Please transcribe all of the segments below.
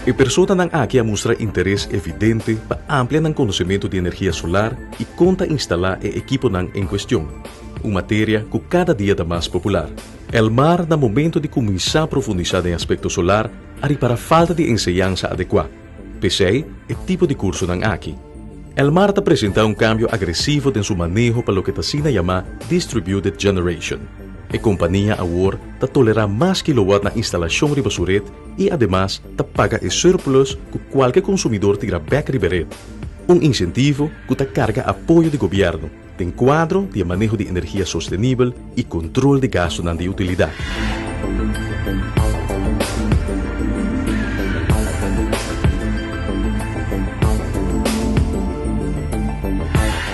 E personanan aki a mustra interes evidente pa amplia nan konosementu di energia solar i kon ta instalá e ekiponan en kuestion, un materia ku kada dia ta mas popular. Elmar na momento di kuminsá profundisá den aspekto solar a ripará falta di enseñansa adekuá, p'esei e tipo di kursonan aki. Elmar ta presentá un kambio agresivo den su maneho pa loke ta asina yamá distributed generation. E kompania awor ta tolerá mas kilowatt na instalashon riba su ret i ademas ta paga e surplus ku kualke konsumidor tira bèk riba e ret. Un insentivo ku ta karga apoyo di gobièrnu den kuadro di e maneho di energia sostenibel i kontrol di gastunan di utilidat.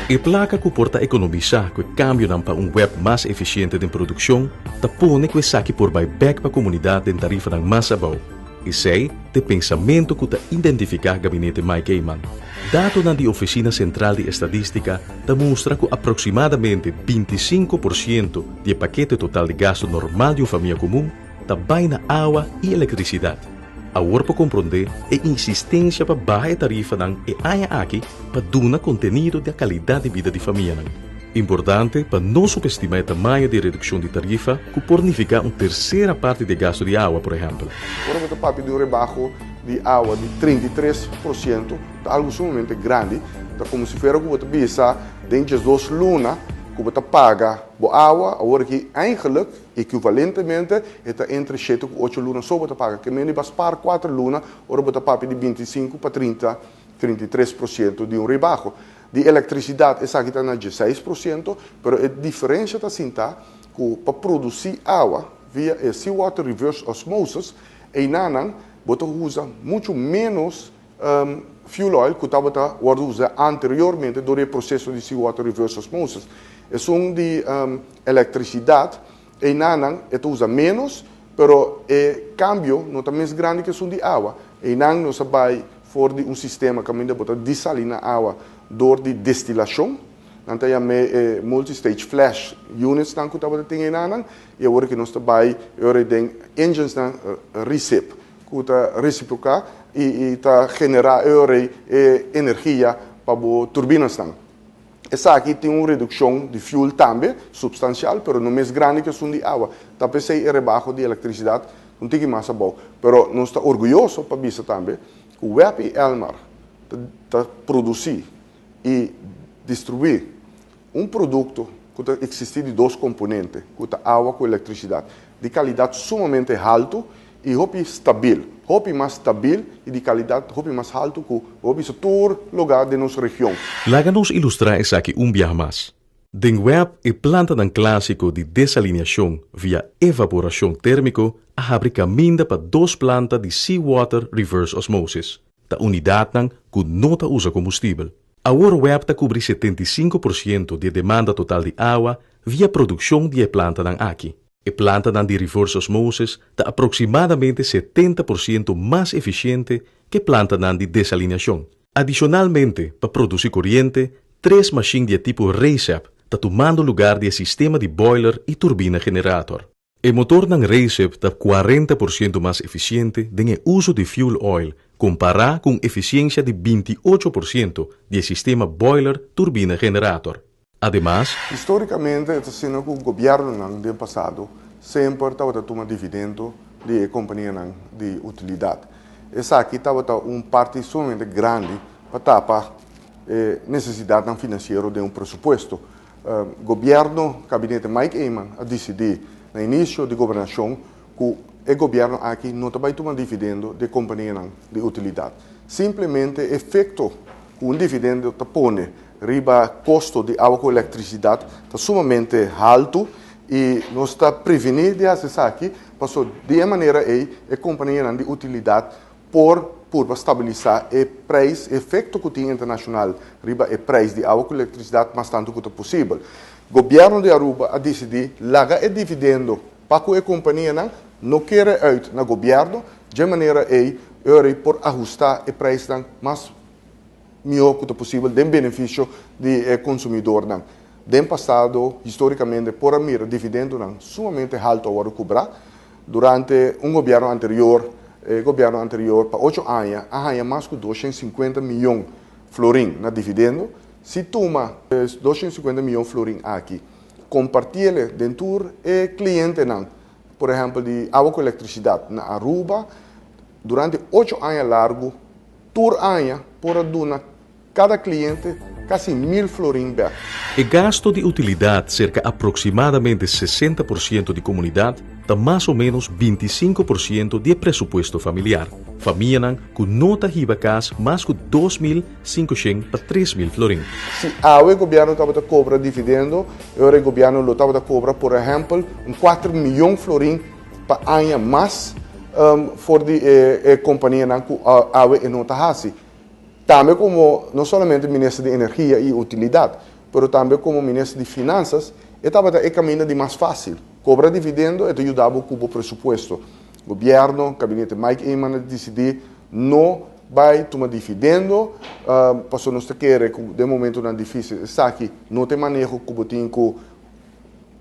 E plaka ku por ta ekonomisá ku e kambionan pa un web mas efisiente den produkshon ta pone ku esaki por bai bèk pa komunidat den tarifanan mas abou. Esei ta e pensamentu ku ta identifiká Gabinete Mike Eman. Datonan di Ofisina Sentral di Estadístika ta mustra ku aproksimadamente 25% di e pakete total di gastu normal di un famia komun ta bai na awa i elektrisidat. Awor por komprondé e insistensia pa baha e tarifanan e aña aki pa duna kontenido di a kalidat di bida di famianan. Importante pa no subestimá e tamaño di e redukshon di tarifa ku por nifiká un tersera parti di e gastu di awa, por ehèmpel. Ora bo ta papia di un rebaho di awa di 33%, ta algu sumamente grandi. Ta komo si fuera ku bo ta bisa den diesdos luna ku bo ta paga bo awa, awor aki eigenlik Ekivalentemente, e ta entre shete ku ocho luna so bo ta paga. Ke mende ba spar kuater luna ora bo ta papia di 25 pa 30, 33% di un rebaho. Di elektrisidat esaki ta na 16%, pero e diferensha ta sinta ku pa produsí awa via e seawater reverse osmosis, einanan bo ta usa muchu ménos fuel oil ku tabata wòrdu usa anteriormente dor di e proseso di seawater reverse osmosis. Esun di elektrisidat, einanan e ta usa ménos, pero e kambio no ta mes grandi ku esun di awa. Einan nos a bai for di un sistema kaminda bo ta disalina awa dor di destilashon, nan ta yam'é e multi-stage flash unitsnan ku tabata tin einanan, i awor ku nos ta bai e ora den enginesnan recip. Ku ta resiproká i ta generá e ora ei e energia pa bo turbinasnan. Esaki tin un redukshon di fuel tambe supstansial, pero no mes grandi ku esun di awa. Ta p'esei e rebaho di elektrisidat un tiki mas abou. Pero nos ta orguyoso pa bisa tambe ku web i Elmar ta produsí i distribuí Un produkto ku ta eksistí di dos komponente, ku ta awa ku elektrisidat, di kalidat sumamente haltu i hopi stabil, hopi mas stabil i di kalidat hopi mas haltu ku bo bisa tur lugá den nos region. Laga nos ilustrá esaki un biaha mas. Den web e plantanan klásiko di desaliniashon via evaporashon térmiko a habri kaminda pa dos planta di seawater reverse osmosis, ta unidatnan ku no ta usa kombustibel. Awor web ta kubri 75% di e demanda total di awa via produkshon di e plantanan aki. E plantanan di reverse osmosis ta aproksimadamente 70% mas efisiente ke plantanan di desaliniashon. Adishonalmente, pa produsí koriente, tres mashin di e tipo Recep ta tumando lugar di e sistema di boiler i turbina generator. E motornan Recep ta 40% mas efisiente den e uso di fuel oil kompará ku un efisiensia di 28% di e sistema boiler-turbina generator. Ademas, Histórikamente e ta asina ku gobièrnunan den pasado semper tabata tuma dividendo di e kompanianan di utilidat. Esaki tabata un parti sumamente grandi pa tapa e nesesidatnan finansiero den un presupuesto. Gobierno, Gabinete Mike Eman a dicidi na inicio di gobernacion cu e gobierno aki no ta bay tuma dividendo di e companianan di utilidad. Simplemente e efecto cu un dividendo ta pone riba costo di awa cu electricidad ta sumamente halto y nos ta preveni di haci esaki pasobra di e manera ey e companianan di utilidad Por purba stabilisá e preis, e efekto ku tin internashonal riba e preis di awa ku elektrisidat mas tantu ku ta posibel. Gobièrnu di Aruba a disidí laga e dividendo pa ku e kompanianan no kere uit na gobièrnu, dje manera ei Uri por ahustá e preisnan mas mihó ku ta posibel den benefisio di e konsumidornan. Den pasado, histórikamente por a mira dividendonan sumamente haltu a wòrdu kubrá. Durante un gobièrnu anterior. E gobierno anterior pa 8 aña a haya mas cu 250 miyon florin na dividendo. Si tuma 250 miyon florin aki, comparti'e den tur e clientenan, por ehempel di awa cu electricidad na Aruba, durante 8 aña largo, tur aña por a duna cada cliente casi 1000 florin bek. E gasto di utilidad cerca aproximadamente 60% di comunidad ta mas o menos 25% di presupuesto familiar. Famianan cu no ta hiba cas mas cu 2.500 pa 3.000 florin. Si awe gobierno tabata cobra dividendo, e gobierno lo tabata cobra, por ehempel, un 4 miyon florin pa aña mas for di companianan cu awe no ta hasi. Tambe como no solamente minister di Energia y Utilidad, pero tambe como minister di Finanzas, tabata e caminda di mas facil. Cobra dividendo y yuda cu e presupuesto. Gobierno, gabinete Mike Eman a dicidi no bay tuma dividendo, paso nos kier den momentonan dificil, esaki no tin maneho cu tin cu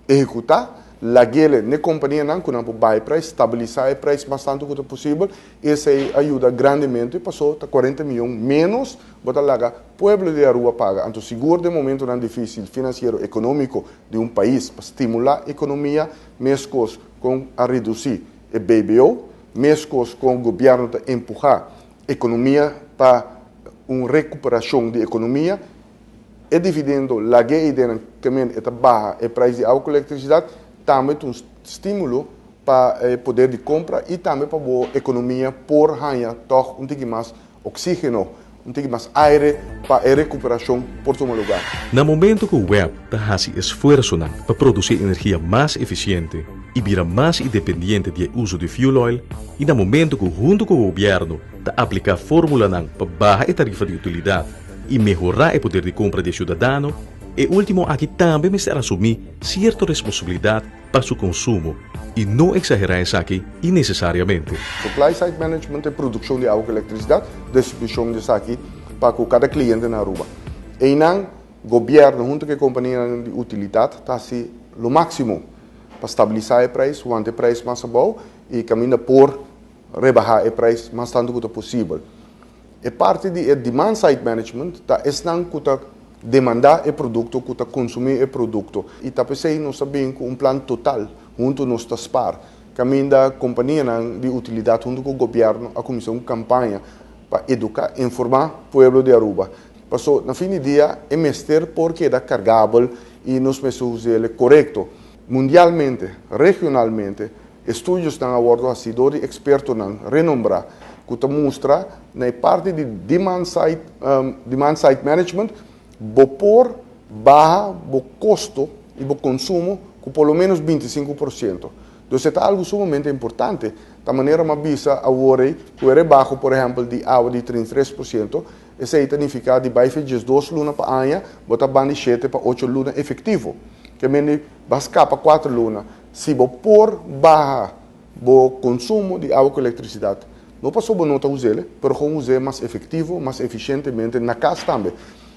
ehecuta, lag'e na companianan cu nan bay prijs, stabilisa e prijs mas tanto cu posibel. Esey a yuda grandemente, paso ta 40 miyon menos, bo ta laga pueblo di Aruba paga. Anto, sigur den momentonan dificil financiero, economico di un pais, pa stimula economia, mescos cu a reduci e BBO, mescos cu gobierno ta empuha economia pa un recuperacion di economia, e dividendo lag'e den cu ta baha e prijs di awa cu electricidad, tambe un estimulo pa poder di compra y tambe pa e economia por haya toch un tiki mas oxigeno, un tiki mas aire pa e recuperacion por tuma luga. Na momento cu WEB ta haci esfuerso pa produci energia mas eficiente y bira mas independiente di uso di fuel oil, y na momento cu hunto cu gobierno ta aplica formulanan pa baha e tarifa di utilidad y mehora e poder di compra di ciudadano, e ultimo aki tambe mester asumi cierto responsabilidad pa su consumo y no exagera esaki innecesariamente. Supply side management ta produccion di awa cu electricidad, distribucion di esaki pa cada cliente na Aruba. Y nan gobierno hunto cu compania di utilidad ta haci lo maximo pa stabilisa e prijs, wanta e prijs mas abou y caminda por rebaha e prijs mas tanto cu posibel. E parti di demand side management ta esnan cu ta demanda e producto, cu ta consumi e producto. Y ta pesey nos a bin cu un plan total, hunto nos ta spaar. Caminda compania di utilidad hunto cu gobierno a cuminsa un campaña pa educa, informa pueblo di Aruba. Paso, na fin di dia, e mester por keda cargabel y nos mester usa corecto. Mundialmente, regionalmente, estudionan a wordo haci di expertonan renombra, cu ta mustra na parti di demand side management, bo por baha e costo y e consumo cu por lo menos 25%. Anto, ta algo sumamente importante. Di manera m'a bisa awor, cu e rebaho, por ehempel, di awa di 33%, esey ta significa di bay 2 luna pa aña, bo ta bay 7 pa 8 luna efectivo. Kiermen bo a scapa 4 luna. Si bo por baha e consumo di awa cu electricidad, no paso no ta usa, pero con usa mas efectivo, mas eficientemente na cas tambe.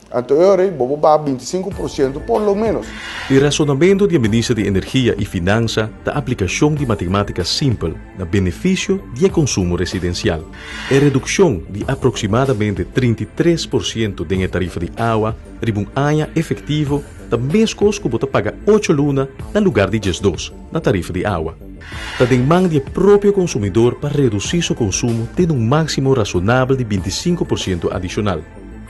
Anto, bo por baha 25% por lo menos. E rasonamento di Minister di Energia y Finansa ta aplicacion di matematica simpel na beneficio di consumo residencial. E reduccion di aproximadamente 33% di tarifa di awa riba un aña efectivo ta mescos cu bo ta paga 8 luna na luga di 12 na tarifa di awa. Ta den man di propio consumidor pa reduci su consumo te un maximo rasonabel di 25% adicional.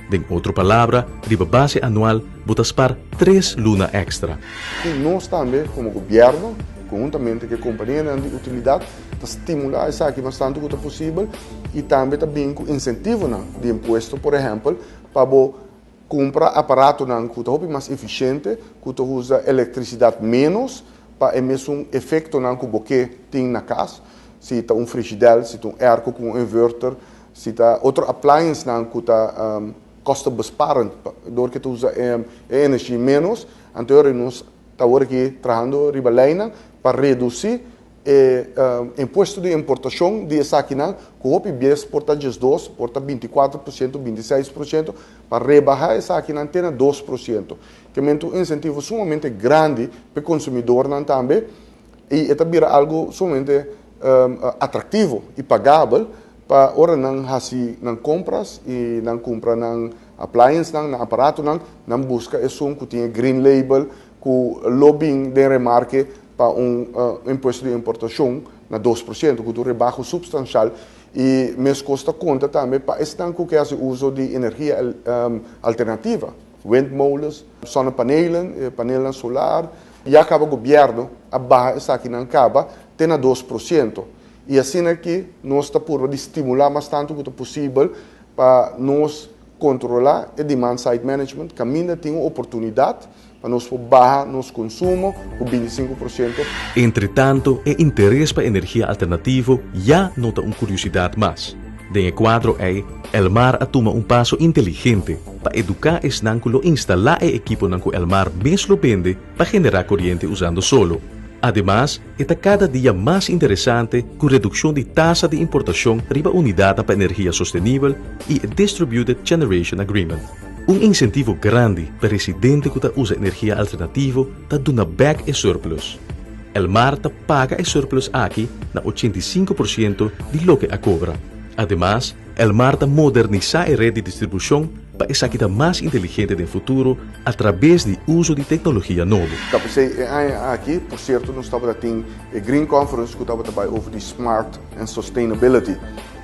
Den otro palabra, riba base anual, bo ta spaar 3 luna extra. Y nos tambe, como gobierno, conhuntamente cu e compania di utilidad, ta stimula esaki mas tanto cu posibel y tambe tambe cu incentivo di impuesto, por ehempel, pa cumpra aparatonan cu ta mas eficiente, cu ta usa electricidad menos, pa e mesun efectonan cu bo tin na cas, si ta un frigidaire, si ta un airco cu un inverter, si ta otro appliance nan cu ta kostenbesparend, door cu ta usa energia menos, anto nos ta awor aki trahando riba ley pa reduci e impuesto di importacion di esakinan, cu hopi bes por ta 12, por ta 24%, 26%, pa rebaha esakinan te na 2%. Kiermen un incentivo sumamente grandi pa e consumidornan tambe y ta bira algo sumamente Atraktivo i pagabel pa ora nan hasi nan kompras i nan kumpra nan appliancenan, nan aparatonan, nan buska esun ku tin e green label ku lo bin den remarke pa un impuesto di importashon na 2%, ku ta un rebaho supstanshal. I meskos ta konta tambe pa esnan ku ke hasi uso di energia alternativa, windmolens, zonnepanelen, panelnan solar. Ya kaba gobièrnu a baha esakinan kaba te na 2%. I asina ki nos ta purba di stimulá mas tantu ku ta posibel pa nos kontrolá e demand side management kaminda tin un oportunidat pa nos por baha nos konsumo ku 25%. Entretanto e interes pa energia alternativo ya no ta un kuriosidat mas. Den e kuadro ei, Elmar a tuma un paso inteligente pa eduká esnan ku lo instalá e ekiponan ku Elmar mes lo bende pa generá koriente usando solo. Ademas, e ta kada dia mas interesante ku redukshon di tasa di importashon riba unidatnan pa energia sostenibel i e Distributed Generation Agreement. Un insentivo grandi pa residente ku ta usa energia alternativo ta duna bèk e surplus. Elmar ta paga e surplus aki na 85% di loke a kobra. Ademas, Elmar ta modernisá e ret di distribushon pa esaki ta mas inteligente den futuro atrabes di uso di teknologia nobo. Ta p'esei e aña aki, por sierto, nos tabata tin e Green Conference ku tabata bai over di Smart and Sustainability.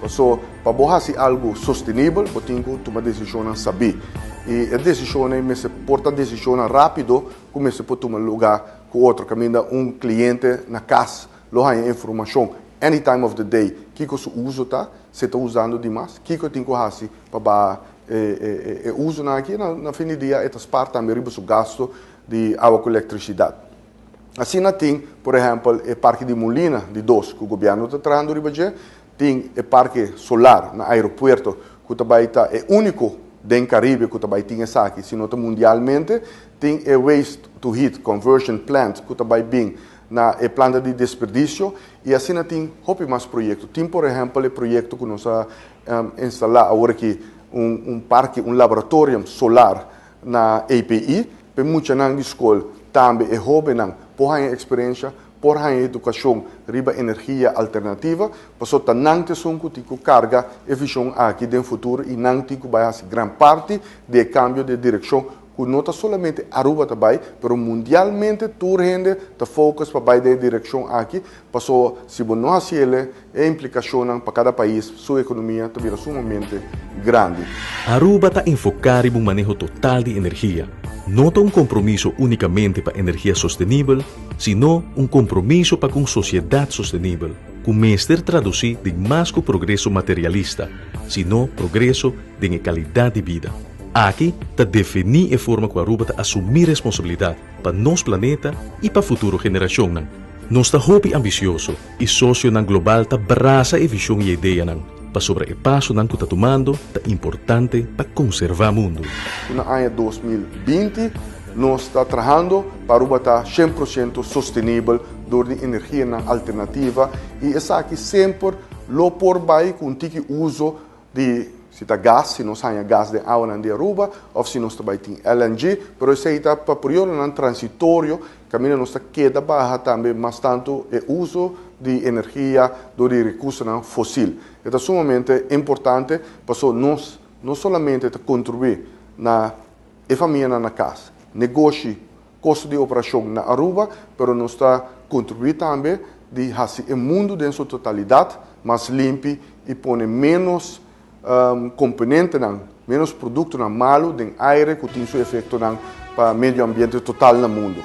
Paso, pa bo hasi algu sostenibel, bo tin ku tuma desishonnan sabí. I e desishonnan ei mester por ta desishonnan rápido ku mester por tuma lugá ku otro. Kaminda un kliente na kas lo haña informashon any time of the day kiko su uso ta, si e ta usando dimas, kiko e tin ku hasi pa baha e usonan aki. Na fin di dia e ta spar tambe riba su gasto di awa ku elektrisidat. Asina tin, por ehèmpel, e parke di Molina di dos ku gobièrnu ta trahando riba dje, tin e parke solar na aeropuerto ku ta bai ta e úniko den Karibe ku ta bai tin esaki, si no ta mundialmente, tin e waste to heat conversion plant ku ta bai bin na e planta di desperdisio i asina tin hopi mas proyekto. Tin por ehèmpel e proyekto ku nos a instalá awor aki un parke, un laboratorium solar na EPI pa e muchanan di skol, tambe e hóbennan por haña eksperensha, por haña edukashon riba energia alternativa, pasobra ta nan ta esun ku tin ku karga e vishon aki den futuro i nan tin ku bai hasi gran parti di e kambio di e direkshon ku no ta solamente Aruba ta bai, pero mundialmente tur hende ta focus pa bai den e direkshon aki, pasobra si bo no hasi el e implikashonnan pa kada pais su ekonomia ta bira sumamente grandi. Aruba ta enfoká riba un maneho total di energia. No ta un kompromiso únikamente pa energia sostenibel, sino un kompromiso pa ku un sosiedat sostenibel, ku mester tradusí den mas ku progreso materialista, sino progreso den e kalidat di bida. Aki ta definí e forma ku Aruba ta asumí responsabilidat pa nos planeta i pa futuro generashonnan. Nos ta hopi ambisioso i sosionan global ta brasa e vishon i e ideanan, pasobra e pasonan ku ta tumando ta importante pa konservá mundu. Ku na aña 2020 nos ta trahando pa Aruba ta 100% sostenibel dor di energianan alternativa i esaki semper lo por bai ku un tiki uso di si ta gas, si nos haña gas den awanan di Aruba òf si nos ta bai tin LNG, pero esei ta pa periodonan transitorio kaminda nos ta keda baha tambe mas tantu e uso di energia dor di rekursonan fosil. E ta sumamente importante pasobra nos no solamente ta kontribuí na e famianan na kas, negoshi, kosto di operashon na Aruba, pero nos ta kontribuí tambe di hasi e mundu den su totalidat mas limpi i pone ménos komponentenan, ménos produktonan malu den aire ku tin su efektonan pa medio ambiente total na mundu.